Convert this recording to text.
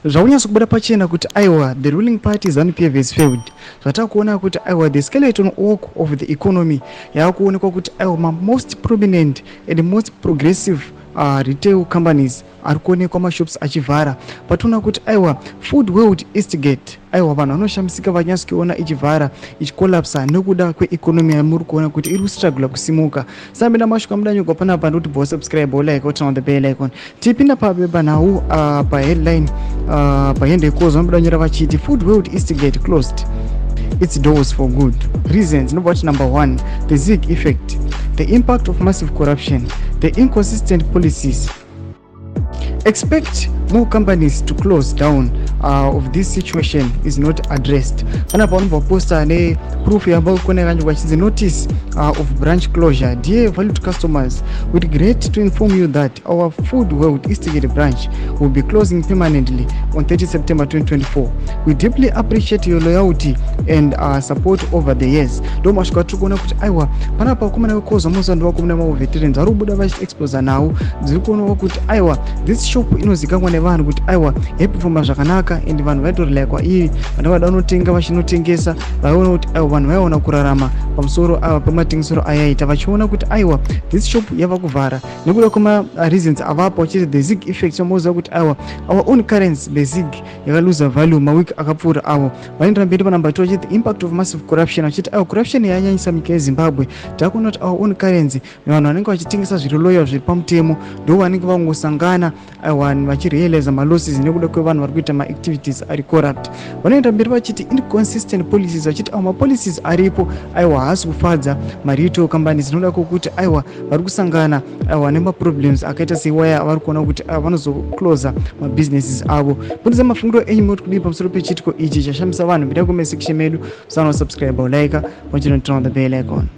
Zvakunyatso kubuda pachena kuti aiwa, the ruling party ZANU PF has failed. Zvatakuona kuti aiwa, the skeleton walk of the economy yaakuonekwa kuti aiwa, mamost prominent and most progressive retail companies ari kuonekwa mashops achivhara. Patoona kuti aiwa, Food World Eastgate, aiwa, vanhu vanoshamisika vanyatsokuiona ichivhara, ichicollapsa nekuda kweeconomy yamuri kuona kuti iri kustrugla kusimuka. Sambenda mashuka mudanyogwa panapa ndikuti bo subscribe, like, turn on the bell icon. Tipinda pabepanhau paheadline pahendekozo vanobuda nyora vachiti Food World Eastgate closed its doors for good. Reasons nobva kuti number one, the ZiG effect, the impact of massive corruption, the inconsistent policies. Expect more companies to close down of this situation is not addressed. Panapa vanobva posta neproof yamba kuona yakanyorwa chinzi notice of branch closure. "Dear valued customers, we regret to inform you that our Food World Eastgate branch will be closing permanently on 30 September 2024. We deeply appreciate your loyalty and support over the years." Ndo masvika tiri kuona kuti aiwa, panapa vakomana vekoza muzando vakomana mavoveterans vari kubuda vachiexposa nhau dziri kuonekwa kuti aiwa, this shop inozikanwa nevanhu kuti aiwa, yaipefoma zvakanaka and vanhu vaitorelykwa iri vanhu vada kunotenga vachinotengesa. Vaiona kuti aiwa, vanhu vaiona kurarama pamusoro aiwa pematengesero ayaita, vachiona kuti aiwa, this shop yava kuvhara nekuda kwemareasons avapo vachiti the ZiG effect. Vamoziva kuti aiwa, our own currency, the ZiG, yakaluza value mawiki akapfuura avo. Vaendera mberi panumber 2 vachiti the impact of massive corruption, vachiti aiwa, corruption yanyanyisa munyika yeZimbabwe. Takuona kuti our own currency, vanhu vanenge vachitengesa zviri loyal, zviri pamutemo, ndo vanenge vangosangana aiwa vachirealiza malosses nekuda kwevanhu vari kuita maactivities ari corrupt. Vanoenda mberi vachiti inconsistent policies, vachiti aiwa, mapolicies aripo aiwa haasi kufadza maretail companies inoda kwokuti aiwa, vari kusangana aiwa nemaproblems akaita seiwaya vari kuona kuti aiwa, vanozoclosa mabusinesses avo. Budisa mafungiro enyu moti kudii pamusoro pechiitiko ichi chashamisa vanhu. Mberi comment section medu, usana subscribe, like, pachino turn on the bell icon.